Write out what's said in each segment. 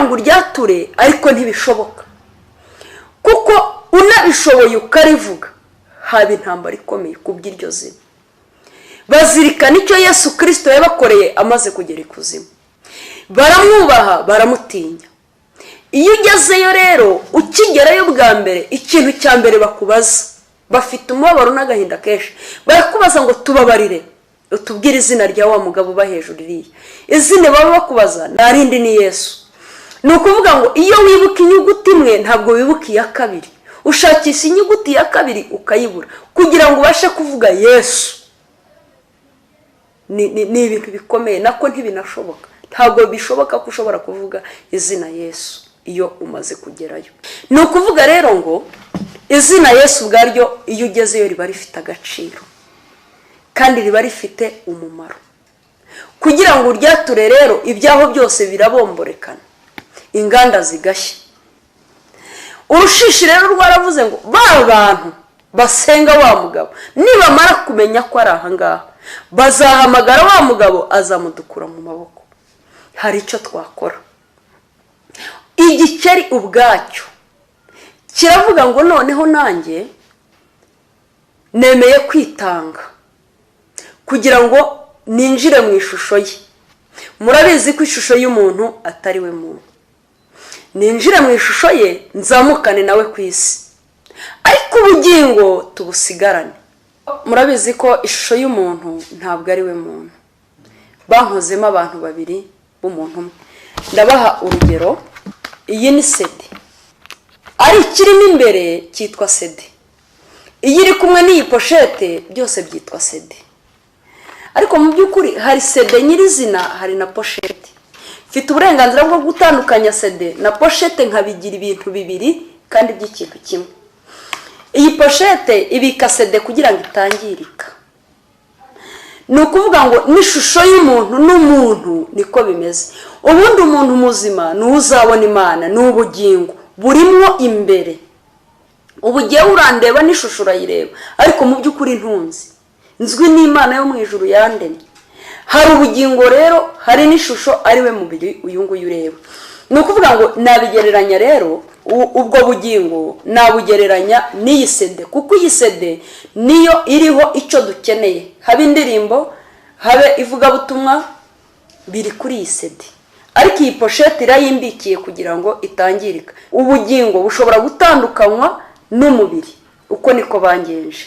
Kugira ngo uryature, ariko ntibishoboka, kuko unabishoboye ukarivuga haba intambara ikomeye ku bw'iryo zina. Bazirikana icyo Yesu Kirisito yabakoreye amaze kugera ikuzimu, baramwubaha, baramutinya. Iyo ugezeyo rero, ukigerayo bwa mbere, ikintu cya mbere bakubaza, bafite umubabaro n'agahinda kenshi, barakubaza ngo: "Tubabarire, utubwire izina rya wa mugabo uba hejuru iriya." Izina baba bakubaza nta rindi, ni Yesu. Ni ukuvuga ngo iyo wibuka inyuguti imwe, ntabwo wibuka iya kabiri. Ushakisha inyuguti ya kabiri ukayibura kugira ngo ubashe kuvuga Yesu. Ni ibintu bikomeye, nako ntibinashoboka. Ntabwo bishoboka ko ushobora kuvuga izina Yesu iyo umaze kugerayo. Ni ukuvuga rero ngo izina Yesu ubwaryo, iyo ugezeyo, riba rifite agaciro kandi riba rifite umumaro. Kugira ngo uryature rero, ibyaho byose birabomborekana, inganda zigashya. Urushishi rero rwaravuze ngo: "Ba bantu basenga wa mugabo, nibamara kumenya ko ari ahangaha, bazahamagara wa mugabo, azamudukura mu maboko. Hari icyo twakora." Igikeri ubwacyo kiravuga ngo: "Noneho nanjye nemeye kwitanga kugira ngo ninjire mu ishusho ye." Murabizi ko ishusho y'umuntu atari we muntu. "Ninjire mu ishusho ye, nzamukane nawe ku isi, ariko ubugingo tubusigarane." Murabizi ko ishusho y'umuntu ntabwo ari we muntu. Bankozemo abantu babiri b'umuntu umwe. Ndabaha urugero. Iyi ni CD, ari ikirimo imbere cyitwa CD. Iyo iri kumwe n'iyi pochette, byose byitwa CD. Ariko mu by'ukuri hari CD nyirizina, hari na pochette. Mfite uburenganzira bwo gutandukanya CD na pochette, nkabigira ibintu bibiri kandi by'ikintu kimwe. Iyi pochette ibika CD kugira ngo itangirika. Ni ukuvuga ngo n'ishusho y'umuntu n'umuntu niko bimeze. Ubundi umuntu muzima ni uzabona Imana, ni ubugingo burimwo imbere. Ubu ugiye urandeba n'ishusho urayireba, ariko mu by'ukuri ntunzi, nzwi n'Imana yo mu ijuru yandemye. Hari ubugingo rero, hari n'ishusho, ari we mubiri uyu nguyu ureba. Ni ukuvuga ngo nabigereranya rero, ubwo bugingo nabugereranya n'iyi CD, kuko iyi CD niyo iriho icyo dukeneye. Habe indirimbo, habe ivugabutumwa, biri kuri iyi CD, ariko iyi pochette irayimbikiye kugira ngo itangirika. Ubugingo bushobora gutandukanywa n'umubiri. Uko niko bangenje.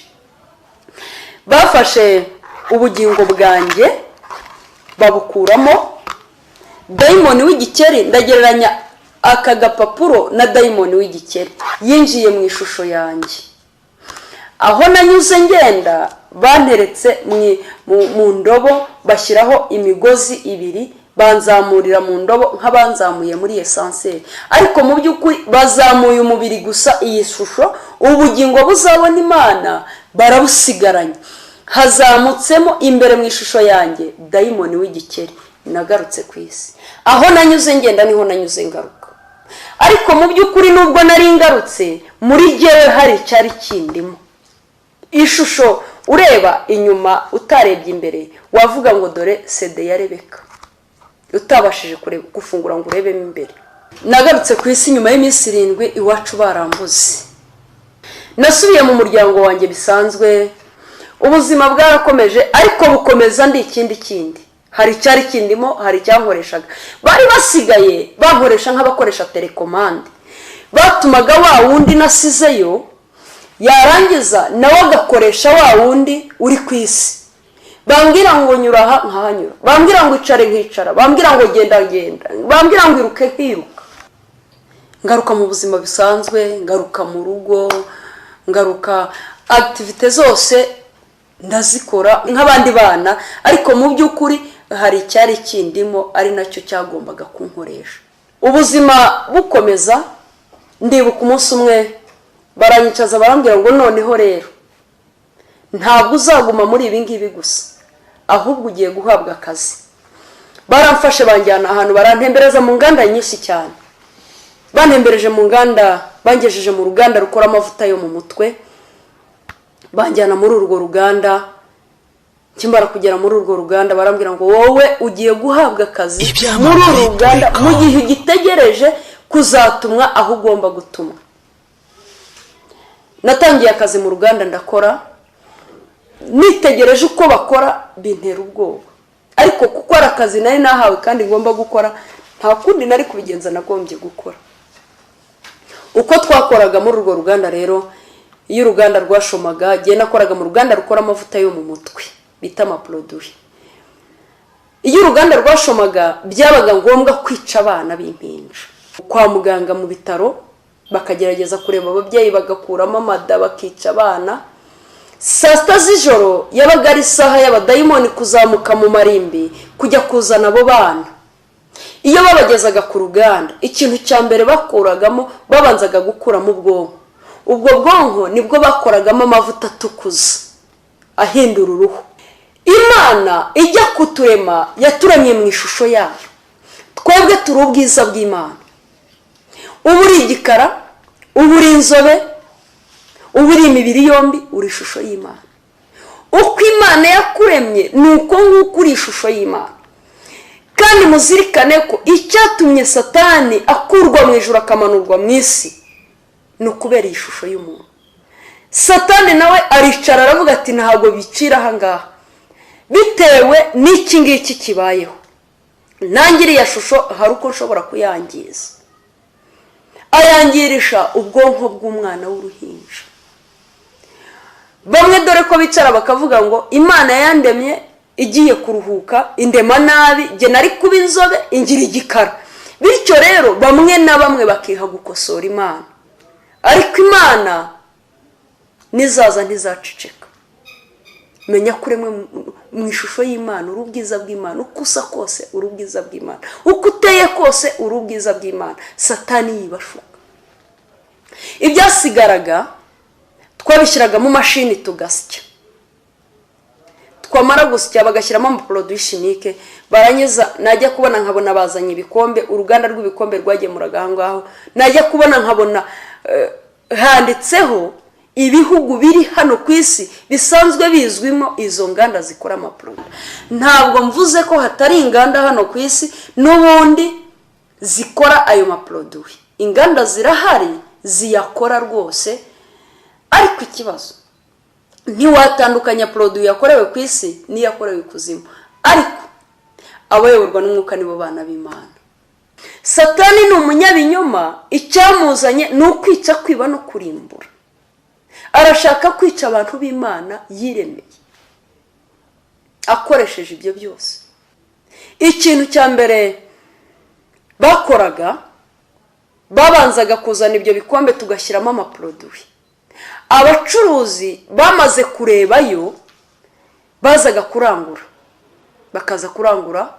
Bafashe ubugingo bwanjye babukuramo dayimoni w'igikeri. Ndagereranya aka gapapuro na dayimoni w'igikeri yinjiye mu ishusho yanjye. Aho nanyuze ngenda, banteretse mu ndobo, bashyiraho imigozi ibiri, banzamurira mu ndobo nk'abanzamuye muri ascenseur, ariko mu by'ukuri bazamuye umubiri gusa. Iyi shusho, ubugingo buzabona Imana, barabusigaranye. Hazamutsemo imbere mu ishusho yanjye dayimoni w'igikeri. Nagarutse ku isi. Aho nanyuze ngenda niho nanyuze ngaruka, ariko mu by'ukuri nubwo nari ngarutse, muri jyewe hari icyari kindimo. Ishusho ureba inyuma utarebye imbere, wavuga ngo dore CD ya Rebeka, utabashije kureba, gufungura ngo urebemo imbere. Nagarutse ku isi nyuma y'iminsi 7 iwacu barambuze. Nasubiye mu muryango wanjye bisanzwe, ubuzima bwarakomeje, ariko bukomeza ndi ikindi kindi. Hari icyari kindimo, hari icyankoreshaga. Bari basigaye bankoresha nk'abakoresha télécommande. Batumaga wa wundi nasizeyo, yarangiza nawe agakoresha wa wundi uri ku isi. Bambwira ngo nyura aha, nkahanyura. Bambwira ngo icare, nkicara. Bambwira ngo genda, ngenda. Bambwira ngo iruke, nkiruka. Ngaruka mu buzima busanzwe, ngaruka mu rugo, ngaruka activités zose ndazikora nk'abandi bana, ariko mu by'ukuri hari icyari kindimo, ari nacyo cyagombaga kunkoresha. Ubuzima bukomeza. Ndibuka umunsi umwe baranyicaza, barambwira ngo: "Noneho rero ntabwo uzaguma muri ibi ngibi gusa, ahubwo ugiye guhabwa akazi." Baramfashe, banjyana ahantu, barantembereza mu nganda nyinshi cyane. Bantembereje mu nganda, bangejeje mu ruganda rukora amavuta yo mu mutwe. Banjyana muri urwo ruganda. Nkimara kugera muri urwo ruganda, barambwira ngo: "Wowe ugiye guhabwa akazi Ibyamamare muri uru ruganda com. mu gihe ugitegereje kuzatumwa aho ugomba gutumwa." Natangiye akazi mu ruganda, ndakora. Nitegereje uko bakora, bintera ubwoba, ariko kuko ari akazi nari nahawe kandi ngomba gukora, nta kundi nari kubigenza, nagombye gukora. Uko twakoraga muri urwo ruganda rero, iyo uruganda rwashomaga, njye nakoraga mu ruganda rukora amavuta yo mu mutwe bita amaproduits. Iyo uruganda rwashomaga, byabaga ngombwa kwica abana b'impinja. Kwa muganga, mu bitaro, bakagerageza kureba ababyeyi, bagakuramo amada, bakica abana. Saa 6 z'ijoro yabaga ari isaha y'abadayimoni kuzamuka mu marimbi kujya kuzana abo bana. Iyo babagezaga ku ruganda, ikintu cya mbere bakuragamo, babanzaga gukuramo ubwonko. Ubwo bwonko nibwo bakoragamo amavuta atukuza ahindura uruhu. Imana ijya kuturema yaturemye mu ishusho yayo. Twebwe turi ubwiza bw'Imana. Uba uri igikara, uba uri inzobe, uba uri imibiri yombi, uri ishusho y'Imana. Uko Imana yakuremye ni uko nguko uri ishusho y'Imana. Kandi muzirikane ko icyatumye Satani akurwa mu ijuru akamanurwa mu isi ni ukubera iyi shusho y'umuntu. Satani nawe aricara aravuga ati: "Ntabwo bicira aha ngaha, bitewe n'iki ngiki kibayeho, nanjye iriya shusho hari uko nshobora kuyangiza." Ayangirisha ubwonko bw'umwana w'uruhinja. Bamwe dore ko bicara bakavuga ngo: "Imana yandemye igiye kuruhuka, indema nabi, jye nari kuba inzobe, ingira igikara." Bityo rero bamwe na bamwe bakiha gukosora Imana, ariko Imana nizaza ntizaceceka. Menya ko uremwe mu ishusho y'Imana, uri ubwiza bw'Imana. Uko usa kose, uri ubwiza bw'Imana. Uko uteye kose, uri ubwiza bw'Imana. Satani yibashuka. Ibyasigaraga twabishyiraga mu mashini tugasya. Twamara gusya, bagashyiramo amaproduits chimiques. Barangiza najya kubona nkabona bazanye ibikombe. Uruganda rw'ibikombe rwagemuraga aho ngaho. Najya kubona nkabona handitseho ibihugu biri hano ku isi bisanzwe bizwimo izo nganda zikora amaproduits. Ntabwo mvuze ko hatari inganda hano ku isi n'ubundi zikora ayo maproduits. Inganda zirahari ziyakora rwose, ariko ikibazo, ntiwatandukanya produit yakorewe ku isi n'iyakorewe ikuzimu. Ariko abayoborwa n'Umwuka nibo bana b'Imana. Satani ni umunyabinyoma. Icyamuzanye ni ukwica, kwiba no kurimbura. Arashaka kwica abantu b'Imana yiremeye akoresheje ibyo byose. Ikintu cya mbere bakoraga, babanzaga kuzana ibyo bikombe, tugashyiramo amaproduits. Abacuruzi bamaze kurebayo bazaga kurangura, bakaza kurangura,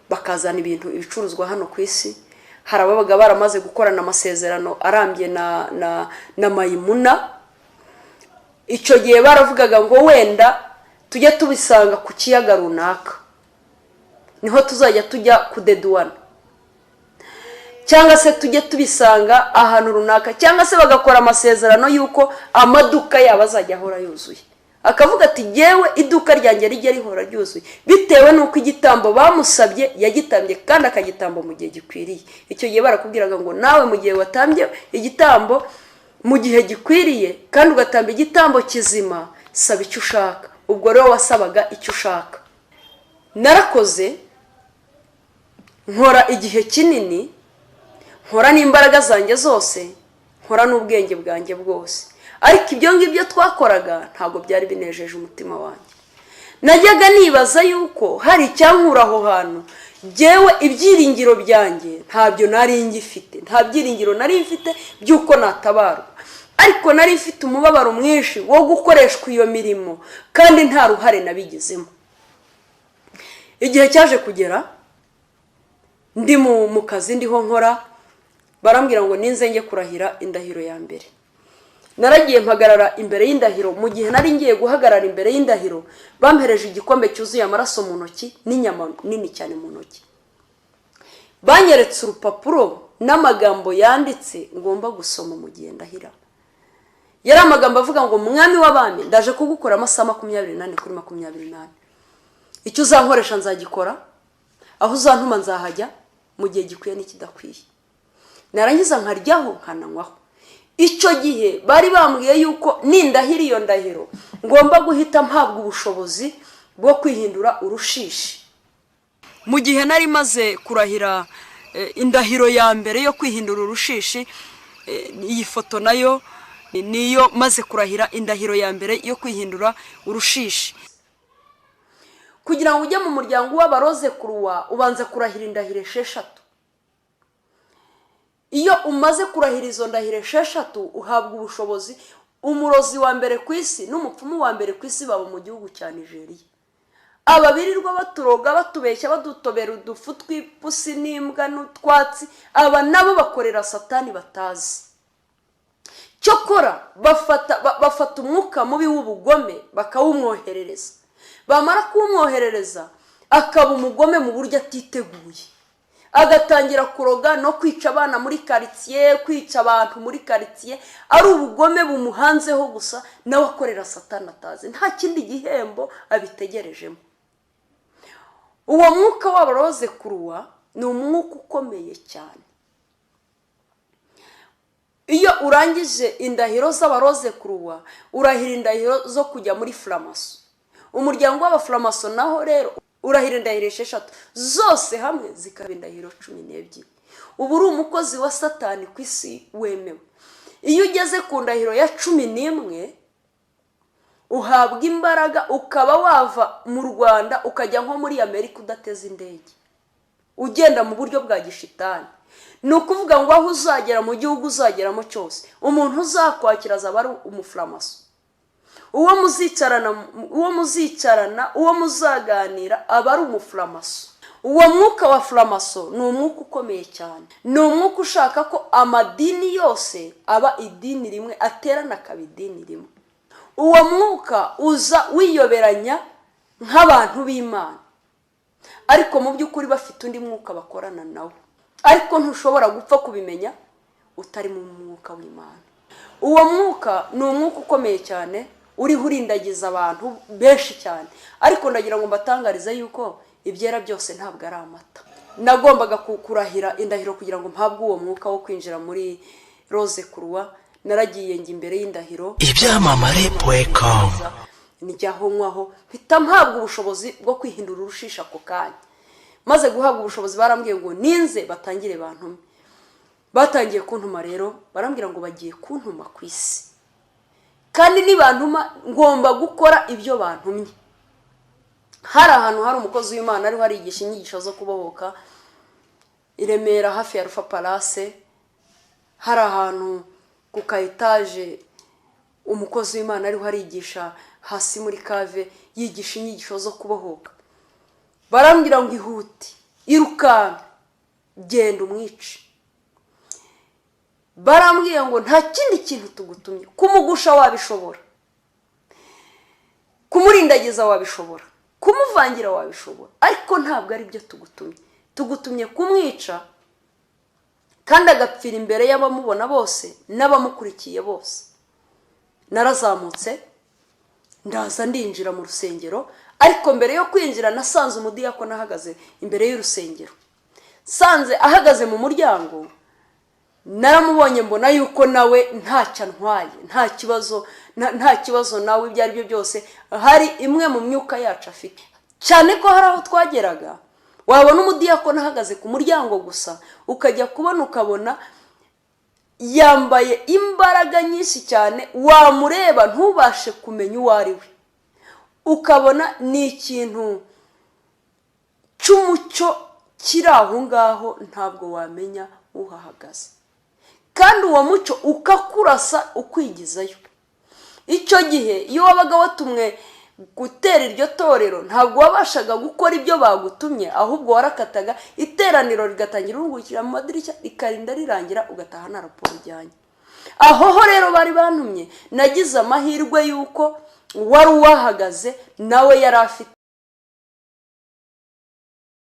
bakazana ibintu, ibicuruzwa hano ku isi. Hari ababaga baramaze gukorana amasezerano arambye na Mayimuna. Icyo gihe baravugaga ngo: "Wenda tujye tubisanga ku kiyaga runaka, niho tuzajya tujya kudeduwana, cyangwa se tujye tubisanga ahantu runaka." Cyangwa se bagakora amasezerano y'uko amaduka yabo azajya ahora yuzuye. Akavuga ati: "Yewe, iduka ryanjye rijya rihora ryuzuye," bitewe n'uko igitambo bamusabye yagitambye, kandi akagitamba mu gihe gikwiriye. Icyo gihe barakubwiraga ngo nawe mu gihe watambye igitambo mu gihe gikwiriye kandi ugatamba igitambo kizima, saba icyo ushaka. Ubwo rero wasabaga icyo ushaka. Narakoze, nkora igihe kinini, nkora n'imbaraga zanjye zose, nkora n'ubwenge bwanjye bwose, ariko ibyo ngibyo twakoraga ntabwo byari binejeje umutima wanjye. Najyaga nibaza yuko hari icyankura aho hantu. Jyewe ibyiringiro byanjye ntabyo nari ngifite, nta byiringiro nari mfite by'uko natabarwa, ariko nari mfite umubabaro mwinshi wo gukoreshwa iyo mirimo kandi nta ruhare nabigizemo. Igihe cyaje kugera, ndi mu kazi ndiho nkora, barambwira ngo ninze njye kurahira indahiro ya mbere. Naragiye, mpagarara imbere y'indahiro. Mu gihe nari ngiye guhagarara imbere y'indahiro, bampereje igikombe cyuzuye amaraso mu ntoki n'inyama nini cyane mu ntoki. Banyeretse urupapuro n'amagambo yanditse ngomba gusoma mu gihe ndahira. Yari amagambo avuga ngo: "Mwami w'abami, ndaje kugukora amasaha 24 kuri 24." Icyo uzankoresha nzagikora, aho uzantuma nzahajya mu gihe gikwiye n'ikidakwiye. Narangiza nkaryaho nkananywaho. Icyo gihe bari bambwiye yuko nindahira iyo ndahiro ngomba guhita mpabwa ubushobozi bwo kwihindura urushishi. Mu gihe nari maze kurahira indahiro ya mbere yo kwihindura urushishi, iyi foto nayo niyo maze kurahira indahiro ya mbere yo kwihindura urushishi. Kugira ngo ujye mu muryango w'abaroze kuruwa, ubanza kurahira indahiro 6. Iyo umaze kurahira izo ndahiro 6, uhabwa ubushobozi. Umurozi wa mbere ku isi n'umupfumu wa mbere ku isi baba mu gihugu cya Nigeria. Aba birirwa baturoga, batubeshya, badutobera udufu tw'ipusi n'imbwa n'utwatsi, aba nabo bakorera Satani batazi. Cyokora bafata umwuka mubi w'ubugome bakawumwoherereza, bamara kuwumwoherereza akaba umugome mu buryo atiteguye, agatangira kuroga no kwica abana muri karitsiye, kwica abantu muri karitsiye, ari ubugome bumuhanzeho gusa, nawe akorera Satani atazi, nta kindi gihembo abitegerejemo. Uwo mwuka w'abaroze kuruwa ni umwuka ukomeye cyane. Iyo urangije indahiro z'abaroze kuruwa, urahira indahiro zo kujya muri furamaso, umuryango w'abafuramaso. Naho rero urahira indahiro 6, zose hamwe zikaba indahiro 12. Uba uri umukozi wa Satani ku isi wemewe. Iyo ugeze ku ndahiro ya 11, uhabwa imbaraga, ukaba wava mu Rwanda ukajya nko muri Amerika udateze indege, ugenda mu buryo bwa gishitani. Ni ukuvuga ngo aho uzagera, mu gihugu uzageramo cyose, umuntu uzakwakira azaba ari umufuramaso. Uwo muzicarana, uwo muzicarana, uwo muzaganira aba ari umufuramaso. Uwo mwuka wa furamaso ni umwuka ukomeye cyane, ni umwuka ushaka ko amadini yose aba idini rimwe, aterana akaba idini rimwe. Uwo mwuka uza wiyoberanya nk'abantu b'Imana, ariko mu by'ukuri bafite undi mwuka bakorana nawo, ariko ntushobora gupfa kubimenya utari mu mwuka w'Imana. Uwo mwuka ni umwuka ukomeye cyane, uriho urindagiza abantu benshi cyane. Ariko ndagira ngo mbatangarize yuko ibyera byose ntabwo ari amata. Nagombaga kurahira indahiro kugira ngo mpabwe uwo mwuka wo kwinjira muri Rose Kuruwa. Naragiye njya imbere y'indahiro. Ibyamamare.com. Njyaho nywaho, mpita mpabwa ubushobozi bwo kwihindura urushishi ako kanya. Maze guhabwa ubushobozi, barambwiye ngo ninze batangire bantume. Batangiye kuntuma rero, barambwira ngo bagiye kuntuma ku isi, kandi nibantuma ngomba gukora ibyo bantumye. Hari ahantu hari umukozi w'Imana ariho arigisha inyigisho zo kubohoka i Remera, hafi ya Rufa Palace. Hari ahantu ku ka etaje umukozi w'Imana ariho arigisha, hasi muri cave, yigisha inyigisho zo kubohoka. Barambwira ngo ihute, irukanka, genda umwice. Barambwiye ngo nta kindi kintu tugutumye, kumugusha wabishobora, kumurindagiza wabishobora, kumuvangira wabishobora, ariko ntabwo ari byo tugutumye. Tugutumye kumwica, kandi agapfira imbere y'abamubona bose n'abamukurikiye bose. Narazamutse, ndaza, ndinjira mu rusengero. Ariko mbere yo kwinjira nasanze umudiyakoni ahagaze imbere y'urusengero. Nsanze ahagaze mu muryango, naramubonye, mbona yuko nawe ntacyo antwaye, nta kibazo, nta kibazo nawe ibyo ari byo byose. Hari imwe mu myuka yacu afite cyane, ko hari aho twageraga wabona umudiyakoni ahagaze ku muryango gusa, ukajya kubona ukabona yambaye imbaraga nyinshi cyane, wamureba ntubashe kumenya uwo ari we, ukabona ni ikintu cy'umucyo kiri aho ngaho, ntabwo wamenya uhahagaze, kandi uwo mucyo ukakurasa ukwigizayo. Icyo gihe iyo wabaga watumwe gutera iryo torero, ntabwo wabashaga gukora ibyo bagutumye, ahubwo warakataga, iteraniro rigatangira urungukira mu madirishya, rikarinda rirangira, ugataha nta raporo ujyanye. Aho ho rero bari bantumye, nagize amahirwe y'uko wari uwahagaze nawe yari afite